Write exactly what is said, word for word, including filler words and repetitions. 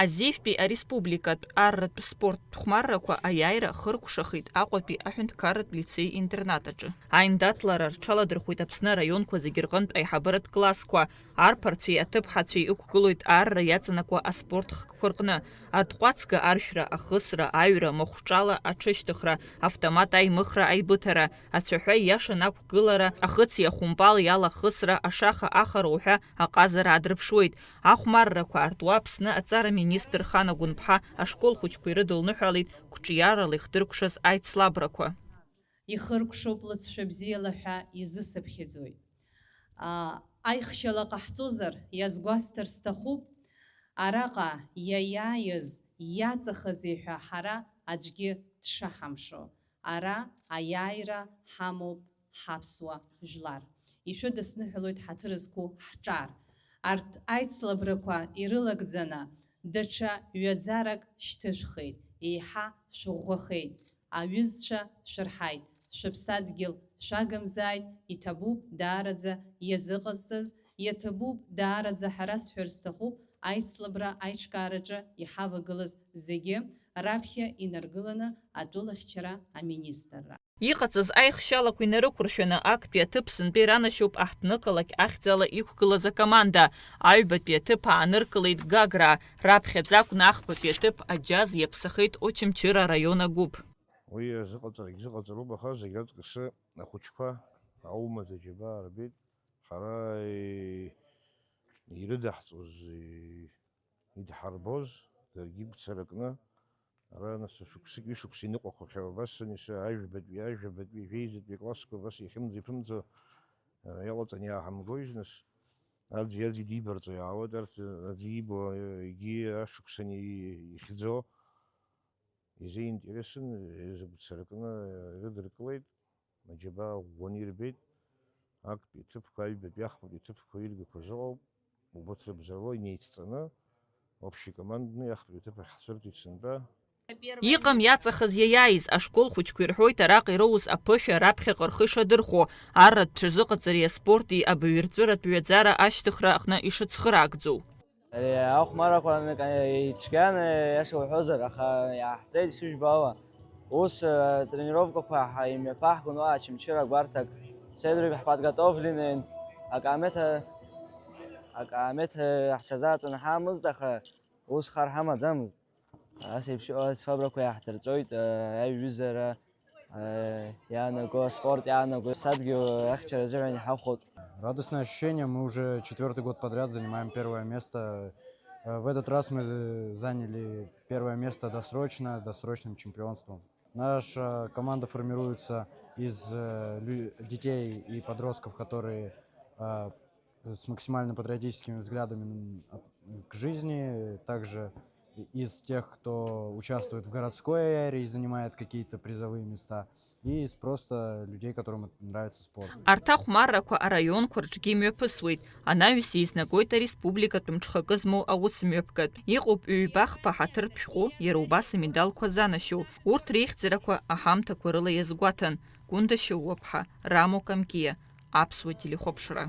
Азеижәтәи ареспубликатә арратә спорттә хәмаррақәа аиааира хыркәшахеит Аҟәатәи аҳәынҭқарратә лицеи-интернат аҿы. Аиндаҭлара рҽаладырхәит Аԥсны араионқәа зегьы рҟынтә аиҳабыратә классқәа, арԥарцәеи аҭыԥҳацәеи ықәгылоит арра иаҵанакуа аспорт хкқәа рҟны, атҟәацга аршәра, ахысра, аҩра, махәҿала аҽышьҭыхра, автомат аимыхра, аибыҭара, ацәаҳәа ииашаны ақәгылара, ахыци ахәымпали алахысра, ашаха ахара уҳәа аҟазара адрыԥшуеит. Ахәмаррақәа артуа Аԥсны аҵара министр Хана Гәынԥҳа ашкол хәыҷқәа ирыдылныҳәалеит қәҿиарала ихдыркәшаз аицлабрақәа. Ихыркәшоуп лыҵшәа бзиала ҳәа изысыԥхьаӡоит. Аа, аихшьала ҟаҳҵозар, иазгәасҭар сҭахуп, араҟа иаиааиз, иаҵахази ҳәа ҳара аӡәгьы дшаҳамшо. Ара аиааира ҳамоуп ҳаԥсуа жәлар. Ишәыдысныҳәалоит ҳаҭыр зқәу ҳҿар. Арҭ аицлабрақәа ирылагӡаны даҽа ҩаӡарак шьҭышәхеит, еиҳа шәыӷәӷәахеит. Аҩызцәа шәырҳаит, шәыԥсадгьыл шәагымзааит, иҭабуп даараӡа иазыҟазҵаз, иаҭабуп даараӡа ҳара сҳәар сҭахуп, аицлабра аиҿкаараҿы иҳавагылаз зегьы, раԥхьа инаргыланы атәылахьчара аминистрра. Иҟаҵаз аихшьалақәа инарықәыршәаны актәи аҭыԥ сынтәа иранашьоуп аҳҭнықалақь ахьӡала иқәгылаз акоманда. Аҩбатәи аҭыԥ ааныркылеит Гагра, раԥхьаӡа акәны ахԥатәи аҭыԥ аџьаз иаԥсахеит Очамчыра араион агәыԥ. Уи азыҟаҵарагь зыҟаҵароуп, аха зегь раҵкысы ахәыҷқәа аумаӡа џьабаа рбеит. Ҳара, е, ирыдаҳҵоз, е, идҳарбоз, даргьы гәцаракны, ара нас шықәсык, ҩышықәса иныҟәахахьоу абас ани са ажәабатәи, ажәабатәи, жәеизатәи аклассқәа абас иахьымӡо-иԥымӡо, а, иаҟаҵаны иааҳамгои, нас аӡәи-аӡәи дибарҵо иаауеит, арҭ аӡәы ибо, егьи ашықәсаны ихьӡо. Изеинтересын, изыгәцаракны ирыдыркылеит, аџьабаа ӷәӷәаны ирбеит, актәи аҭыԥқәа, аҩбатәи ахԥатәи аҭыԥқәа иргақәаз ыҟоуп, убырҭ рыбзоурала инеицҵаны, общекомандный ахԥатәи аҭыԥ ахь ҳцәырҵит сынтәа. Иҟам иаҵахаз иаиааиз ашкол хәыҷқәа ирҳәоит араҟа ироуз аԥышәа раԥхьаҟа рхы ишадырхәо, арратә ҽазыҟаҵареи аспорти абаҩрҵәыратә ҩаӡара ашьҭыхра аҟны ишыцхыраагӡоу. Ари ахәмаррақәа ицәгьан, иаша уҳәозар, аха иааҳҵеит шәыжәбала. Ус, э, тренировкақәа ҳа-, имҩаԥаҳгон уа Очамчыра гәарҭак, Седрик ҳподготовленный, акаамеҭа, акаамеҭа ҳҽазааҵаны ҳамазт, аха ус хар ҳамаӡамызт. Ас еиԥш иҟаз фабрақәа иаҳдырҵоит, э, аиҩызара, э, иаанаго, аспорт иаанаго, садгьыл ахьчара азыҳәан иҳахәот. Радостное ощущение, мы уже четвёртый год подряд занимаем первое место. Э, в этот раз мы за-, заняли первое место досрочно, досрочным чемпионством. Наша команда формируется из, э, лю-, детей и подростков, которые, э, с максимально патриотическими взглядами, м, от-, к жизни, также и-, из тех, кто участвует в городской аэре и занимает какие-то призовые места, и из просто людей, которым это нравится спорт. Арҭ ахәмаррақәа араионқәа рҿгьы имҩаԥысуеит. Анаҩс еизнагоит ареспубликатә мҽхакы змоу аусмҩаԥгатә. Иҟоуп ҩба-хԥа ҳаҭыртә шәҟәы, иара убас амедалқәа занашьоу. Урҭ реихьӡарақәа аҳамҭақәа рыла иазгәаҭан Гәында Шьоуаԥҳа, Рамо Камкиа, Аԥсуа телехәаԥшра.